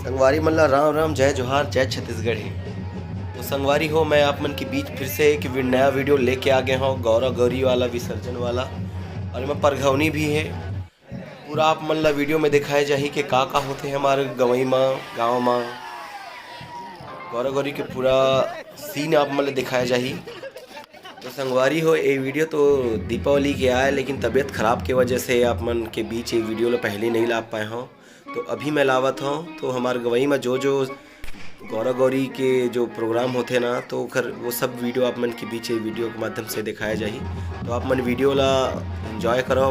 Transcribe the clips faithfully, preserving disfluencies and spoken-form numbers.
संगवारी मन ला राम राम, जय जोहार, जय छत्तीसगढ़ी। तो संगवारी हो, मैं आप मन के बीच फिर से एक वी-, नया वीडियो लेके आ गए हूँ, गौरा गौरी वाला, विसर्जन वाला। और एमा परघौनी भी है। पूरा आप मन ला वीडियो में दिखाए जाही कि का का होथे हमारे गंवई मा, गाँव मा। गौरा गौरी के पूरा सीन आप मन ला दिखाए जाही। तो संगवारी हो, ये वीडियो तो दीपावली के आए, लेकिन तबीयत खराब के वजह से आप मन के बीच ये वीडियो ला पहले नहीं ला पाए हूँ। तो अभी मैं लावत हूँ। तो हमार गंवई में जो जो गौरा गौरी के जो प्रोग्राम होथे ना, तो ओकर वो सब वीडियो आप मन के बीच ये वीडियो के माध्यम से दिखाया जाही। तो आप मन वीडियो ला एंजॉय करो,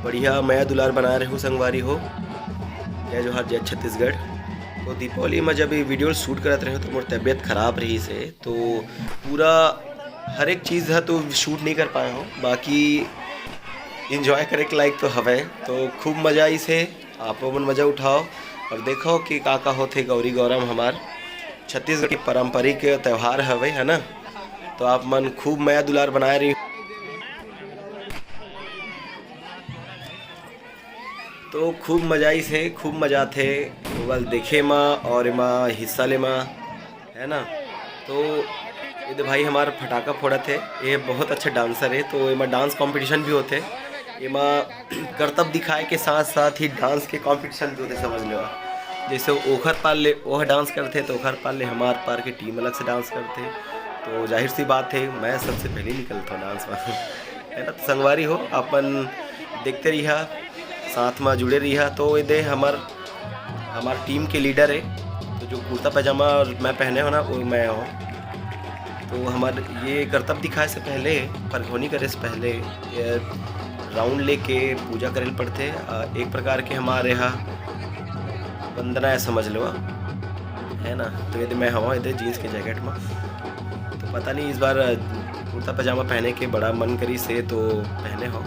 बढ़िया मया दुलार बनाए रहू संगवारी हो। जय जोहार, जय छत्तीसगढ़। तो दीपावली में जब ये वीडियो शूट करत रहे तो मोर तबीयत खराब रही से, तो पूरा हर एक चीज़ है तो शूट नहीं कर पाए हो, बाकी एंजॉय करे के लायक तो हवे। तो खूब मज़ा आई से, आप लोगन मज़ा उठाओ और देखो कि का का होथे गौरी गौरा म। हमार छत्तीसगढ़ के पारंपरिक त्यौहार हवे, है ना? तो आप मन खूब मया दुलार बनाए रही। तो खूब मजा आई से, खूब मजा आथे ओला देखे मा और एमा हिस्सा ले मा, है ना? तो ये दे भाई हमार फटाका फोड़त हे, ये बहुत अच्छा डांसर है, तो एमा डांस कंपटीशन भी होथे। एमा करतब दिखाए के साथ साथ ही डांस के कंपटीशन भी होथे, समझ लेवा। जैसे ओखर पार ले ओह डांस करथे, तो ओखर पार ले हमार पार के टीम अलग से डांस करथे। तो जाहिर सी बात है, मैं सबसे पहले निकलता हूँ डांस में। है ना? तो संगवारी हो, अपन देखते रहिहा, साथ में जुड़े रहिहा। तो ये दे हमार, हमार टीम के लीडर है, तो जो कुर्ता पैजामा और मैं पहने हो ना, वो मैं हूँ। तो हमार ये करतब दिखाए से पहले, परघौनी करे से पहले, ये राउंड लेके पूजा करे ल पड़थे। अ, एक प्रकार के हमारे यहाँ वंदना है, समझ लो, है ना? तो ये दे मैं हवा ये दे जीन्स के जैकेट में, तो पता नहीं इस बार, अ, कुर्ता पजामा पहने के बड़ा मन करी से तो पहने हो।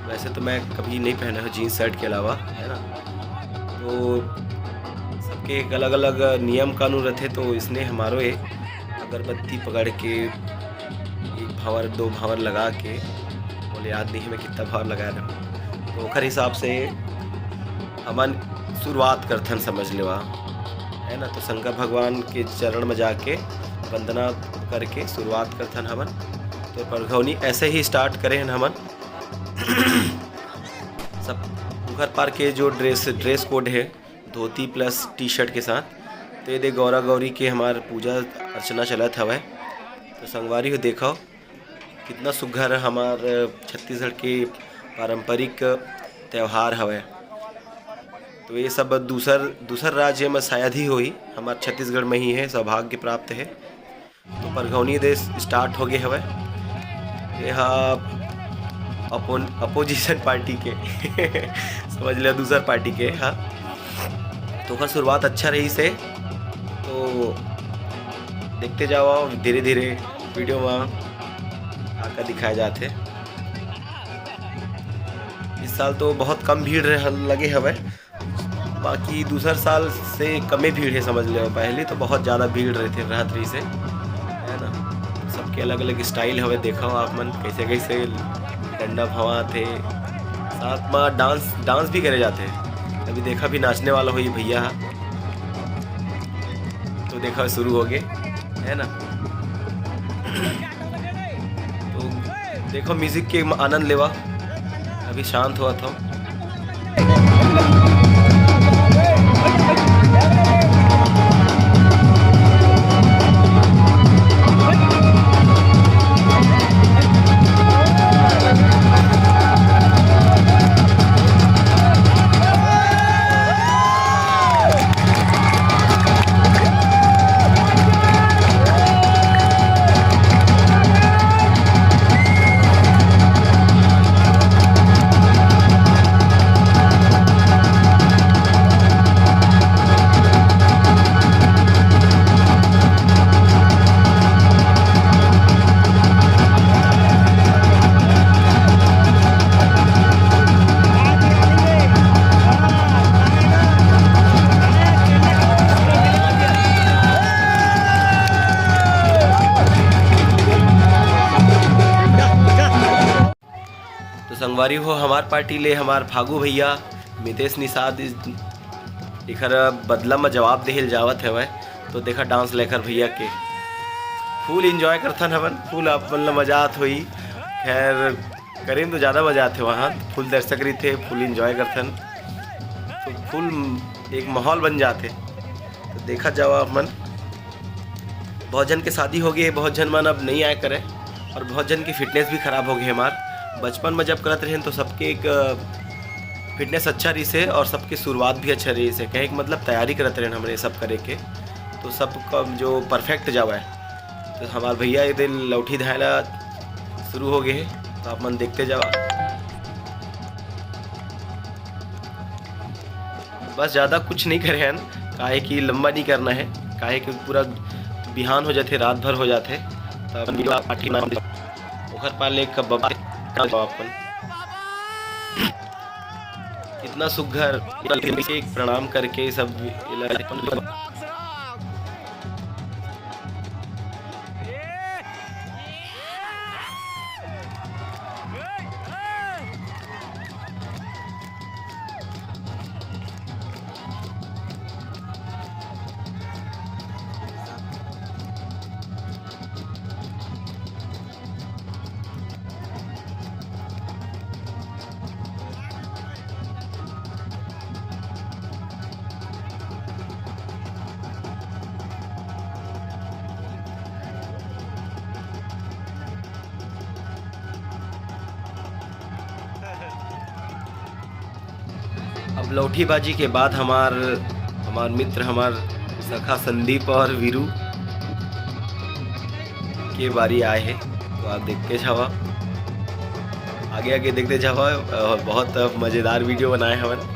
वैसे तो मैं कभी नहीं पहने हो जीन्स शर्ट के अलावा, है ना? तो सबके एक अलग-अलग नियम कानून रहथे, तो इसने हमारो ये अगरबत्ती पकड़ के एक भांवर, दो भांवर लगा के, मोला याद नहीं है मैं कितना भांवर लगा रहा हूँ, तो ओखर हिसाब से हमन शुरुआत करथन, समझ लेवा, है ना? तो शंकर भगवान के चरण में जाके वंदना करके शुरुआत करथन हमन। तो परघौनी ऐसे ही स्टार्ट करे हन हमन। सब उखर पार के जो ड्रेस, ड्रेस कोड है, धोती प्लस टी शर्ट के साथ। तो ये दे गौरा गौरी के हमार पूजा अर्चना चलत हवय। तो संगवारी हो, देखो कितना सुघर हमार छत्तीसगढ़ के पारंपरिक त्यौहार हवय। तो ये सब दूसर, दूसर राज्य में शायद ही होही, हमार छत्तीसगढ़ में ही है, सौभाग्य प्राप्त है। तो परघौनी दे स्टार्ट हो गए हवय। ये हा अपोन-, अपोजिशन पार्टी के समझ लिया, दूसर पार्टी के। हाँ, तो ओकर शुरुआत अच्छा रही से, तो देखते जाओ धीरे धीरे वीडियो में आका दिखाया जाते। इस साल तो बहुत कम भीड़ रह लगे हवय, बाकी दूसर साल से कमे भीड़ है, समझ लो। पहले तो बहुत ज़्यादा भीड़ रहते, रहत रही से, है ना? सबके अलग अलग स्टाइल हवे, देखो आप मन कैसे कैसे डंडा भवाथे, साथ में डांस, डांस भी करे जाते हैं। अभी देखा भी नाचने वाला हो ये भैया, तो देखा शुरू हो गए, है ना? तो देखो, म्यूजिक के आनंद लेवा। अभी शांत हुआ था। तो संगवारी हो, हमार पार्टी ले हमार फागू भैया, मितेश निषाद इस एखर बदला म जवाब देहे ल जावत हवय। तो देखा डांस लेकर भैया के फुल एंजॉय करथन हमन, फुल अपन ल मजा आत होई। खैर, करे म तो ज़्यादा मजा आथे वहाँ, फुल दर्शक रहिथे, फुल एंजॉय करथन, तो फुल एक माहौल बन जाथे। तो देखा जावा अपन, बहुत झन के शादी हो गए, बहुत झन मन अब नहीं आए करे, और बहुत झन के फिटनेस भी खराब हो गए हमार। बचपन में जब करत रहेन तो सबके एक फिटनेस अच्छा रहिस हे और सबके शुरुआत भी अच्छा रहिस हे, कहे के मतलब तैयारी करत रहेन हमरे सब करे के, तो सब का जो परफेक्ट जावय। तो हमार भैया ए दिन लौठी धायला शुरू हो गए हे, तो आप मन देखते जावा। बस ज़्यादा कुछ नहीं करे हन, काहे कि लंबा नहीं करना है, काहे कि पूरा बिहान हो जाथे, रात भर हो जाथे। तब ओखर पाले एक बबा अपन कितना सुघर एक प्रणाम करके सब एला अपन अब लौठीबाजी के बाद हमार हमार मित्र, हमार सखा संदीप और वीरू के बारी आए हे, तो आप देखते जावा, आगे आगे देखते जावा। अ, बहुत मज़ेदार वीडियो बनाए हवन।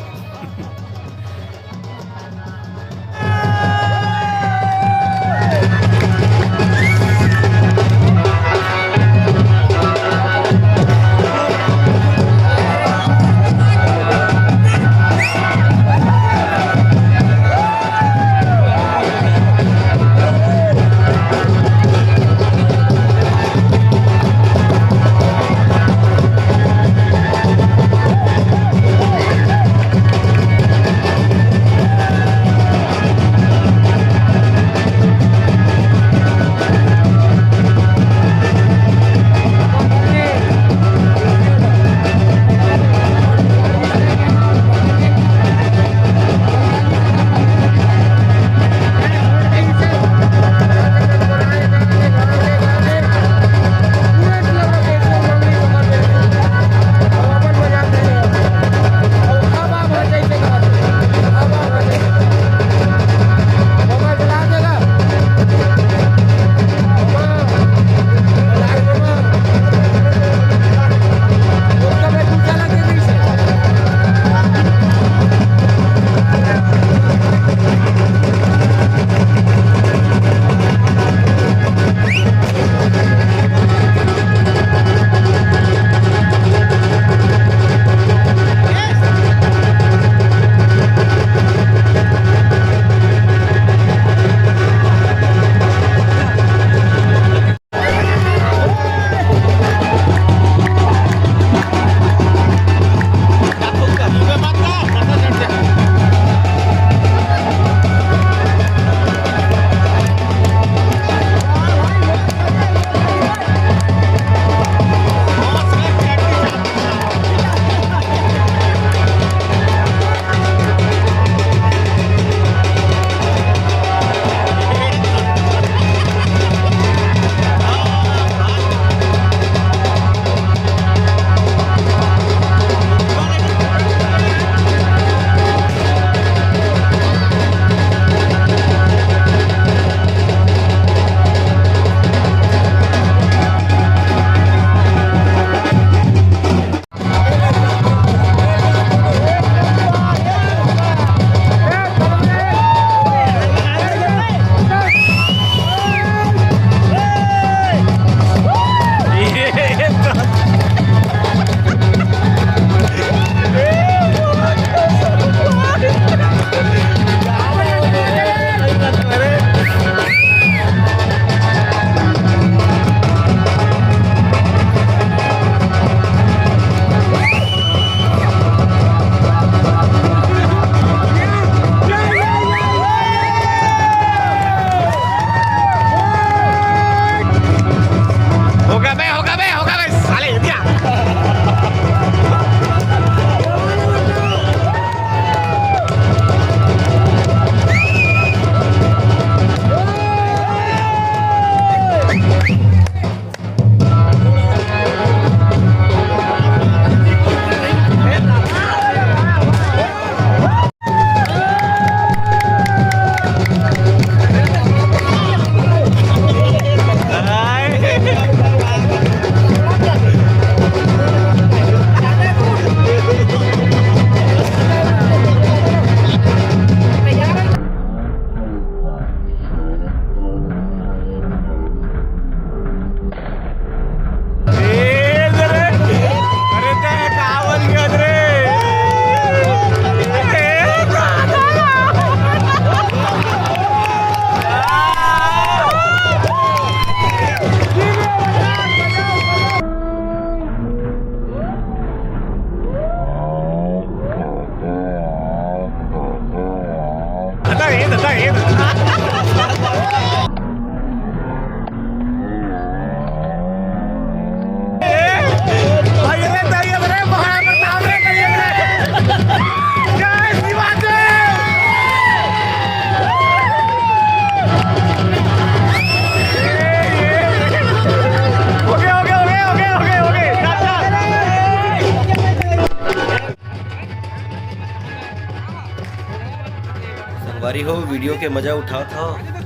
संगवारी हो, वीडियो के मजा उठावत हो,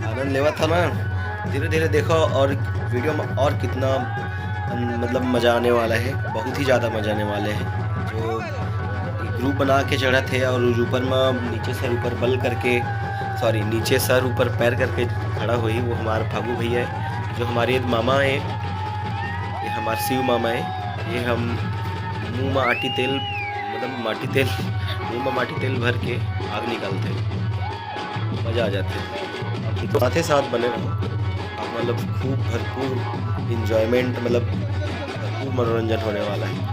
आनंद लेवत हो ना, धीरे धीरे देखो और वीडियो में और कितना, मतलब, मजा आने वाला है, बहुत ही ज़्यादा मजा आने वाले है। जो ग्रुप बना के चढ़त हे और ऊपर में नीचे सर ऊपर बल करके, सॉरी, नीचे सर ऊपर पैर करके खड़ा होही, वो हमार फागू भैया है, जो हमारे मामा है, ये हमार शिव मामा है। ये हम मुंह में आटी तेल, मतलब माटी तेल, मुंह में माटी तेल भर के आग निकालते हैं। मजा आ जाते हैं। साथे साथ बने रहो, आप, मतलब, खूब भरपूर इंजॉयमेंट, मतलब भरपूर मनोरंजन होने वाला है।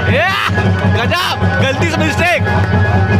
ए, गजब, गलती से मिस्टेक।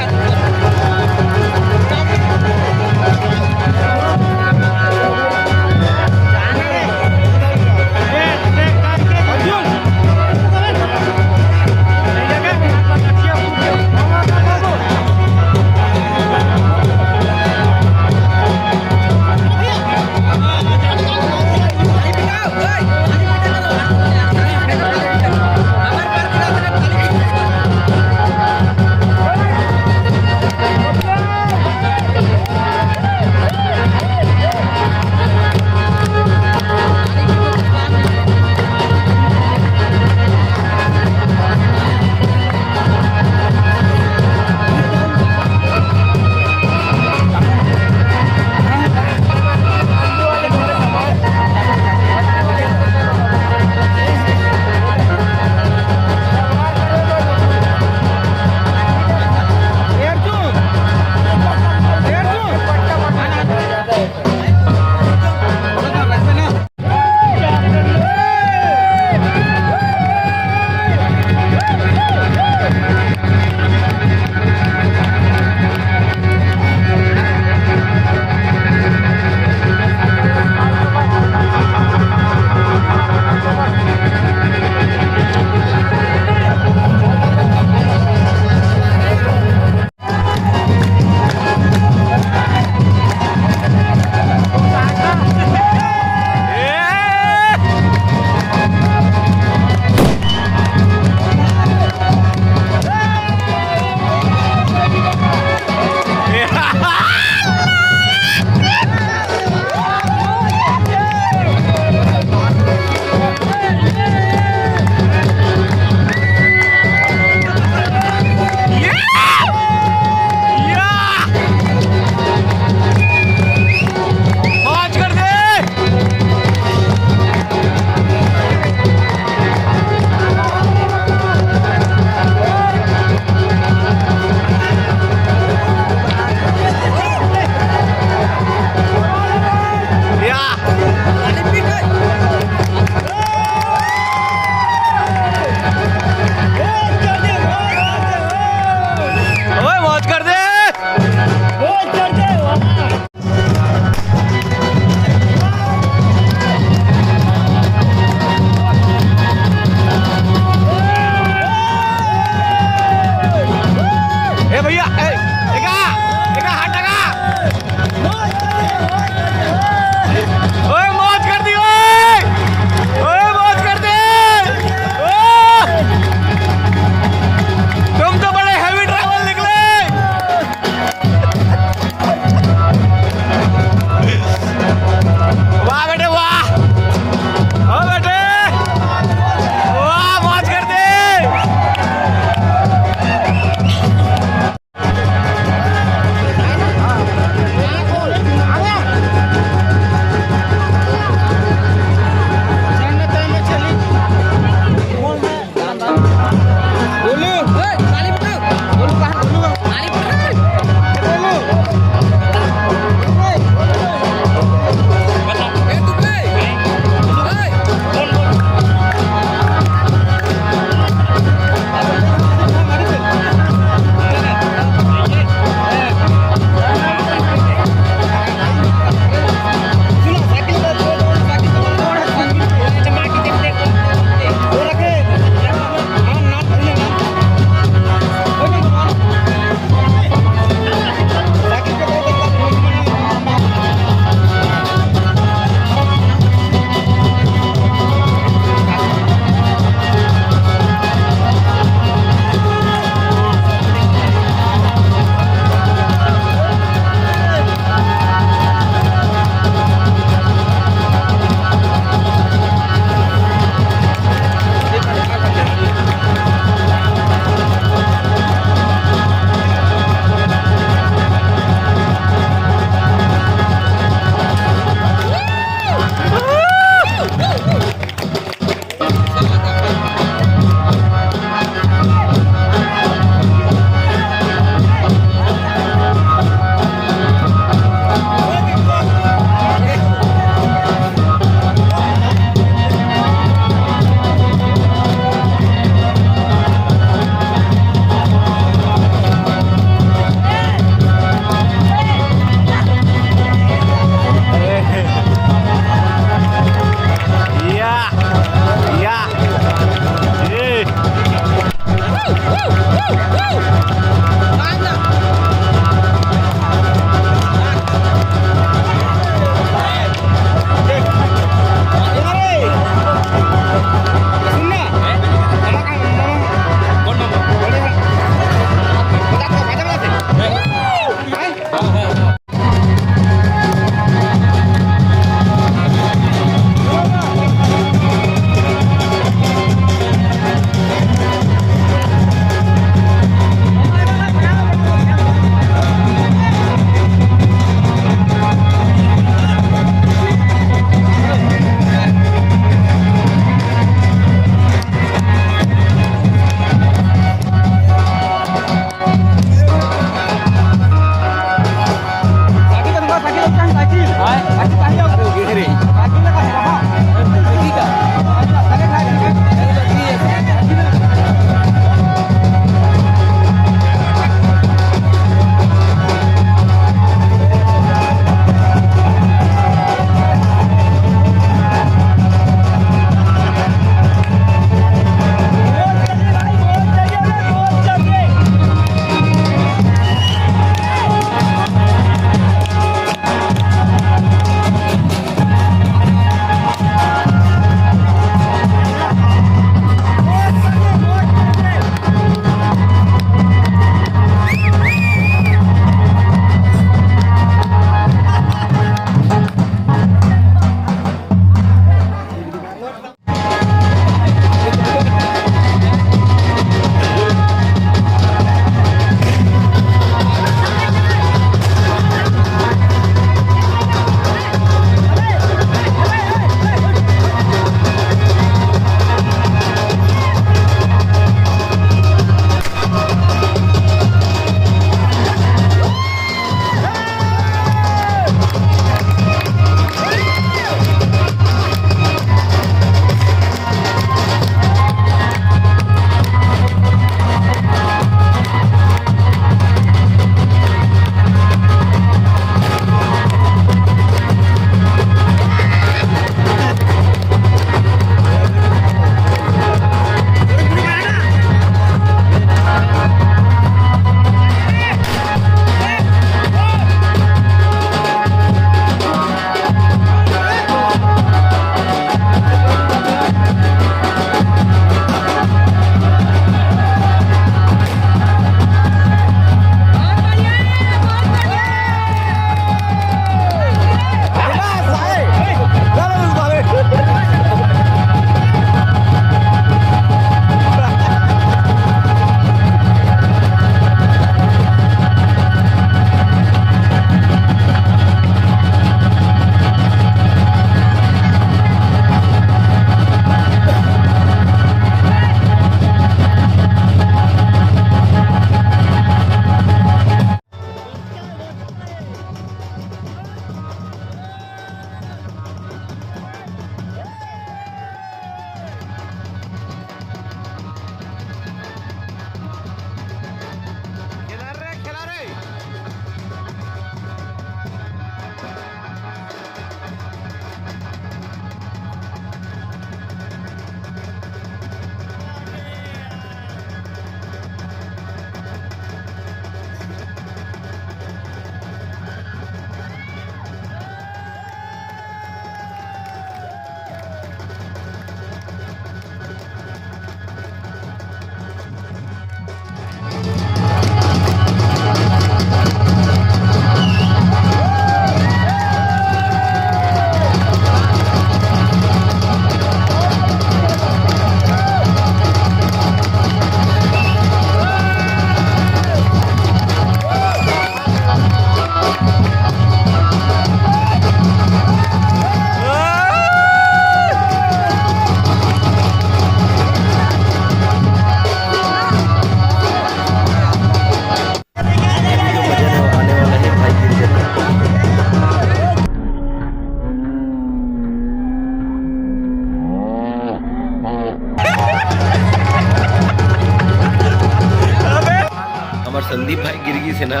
भाई गिर गिस हे ना।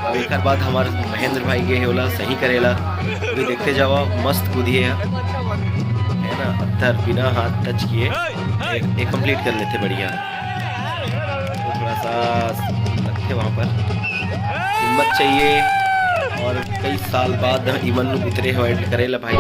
अब एक बार बाद हमार महेंद्र भाई गे हे ओला सही करेला। अभी देखते जावा, मस्त कूदी हे, है ना, पत्थर बिना हाथ टच किए एक, एक कंप्लीट कर लेते बढ़िया। तो थोड़ा सा लगते वहाँ पर हिम्मत चाहिए। और कई साल बाद इमन उतरे हवय करेला भाई।